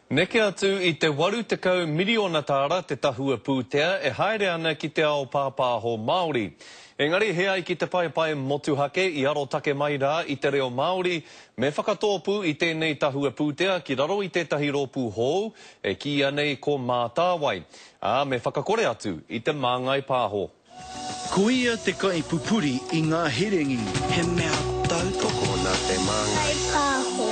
Neke atu i te 80 miriona tāra te tahua pūtea e haere ana ki te ao pāpāho Māori. Engari he ai ki te paepae motuhake i arotake mai rā i te reo Māori, me whakatōpū i tēnei tahua pūtea ki raro i tētahi rōpū hou e kīia nei ko Mātāwai, ā, me whakakore atu i te Māngai Pāho. Ko ia te kaipupuri i ngā herengi. He mea tautoko nā te Māngai. Pāho.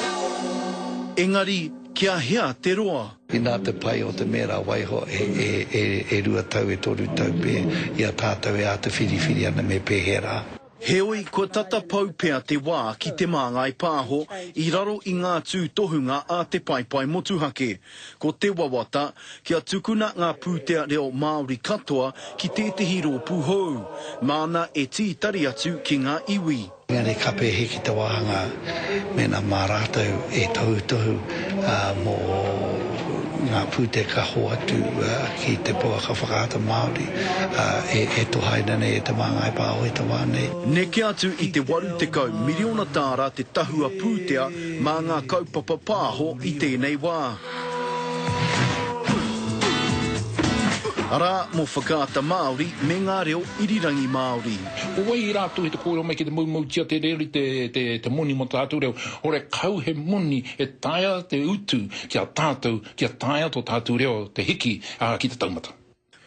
Engari, kia hea te roa? Inā te pai o te mēra waiho e rua tau e toru tau pē i a tātou e āta whiriwhiri ana me pēhea rā. Heoi, kua tata pau pea te wā ki Te Māngai Pāho i raro i ngā tūtohunga a Te Paepae Motuhake. Ko te wawata, kia tukuna ngā pūtea reo Māori katoa ki tētehi rōpū hou, māna e tītari atu ki ngā iwi. Engari ka pēhi ki te wāhanga mēnā mā rātou e tohutohu mō ngā pūtea ka hoatu ki te pouaka whakaata Māori e tohaina nei e Te Māngai Pāho i te wā nei. Neke atu i te 80 miriona tāra te tahua pūtea mā ngā kaupapa pāho i tēnei wā. Arā, mō Whakaata Māori me ngā reo irirangi Māori. Ko wai i rātou he te kōrero mai ki te moumoutia te reo te, te, te moni mō tātou reo. Hore kau he moni e taea te utu ki a tātou, kia taea tō tātou reo te hiki ā, ki te taumata.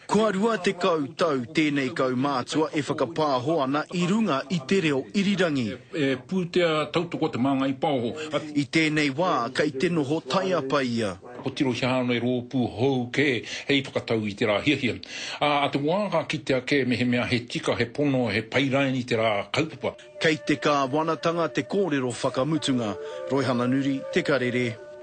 Kua 20 tau tēnei kaumātua e whakapāho ana i runga i te reo irirangi. E pūtea tautoko Te Māngai Paoho. I tēnei wā kei te noho taiapa ia. Ko tirohia anō e rōpū hou kē hei whakatau i tērā hiahia. Ā, a te wā ka kitea kē mehemea he tika, he pono, he pai raini tērā kaupapa. Kei te kāwanatanga te kōrero whakamutunga. Roihana Nuri, Te Karere.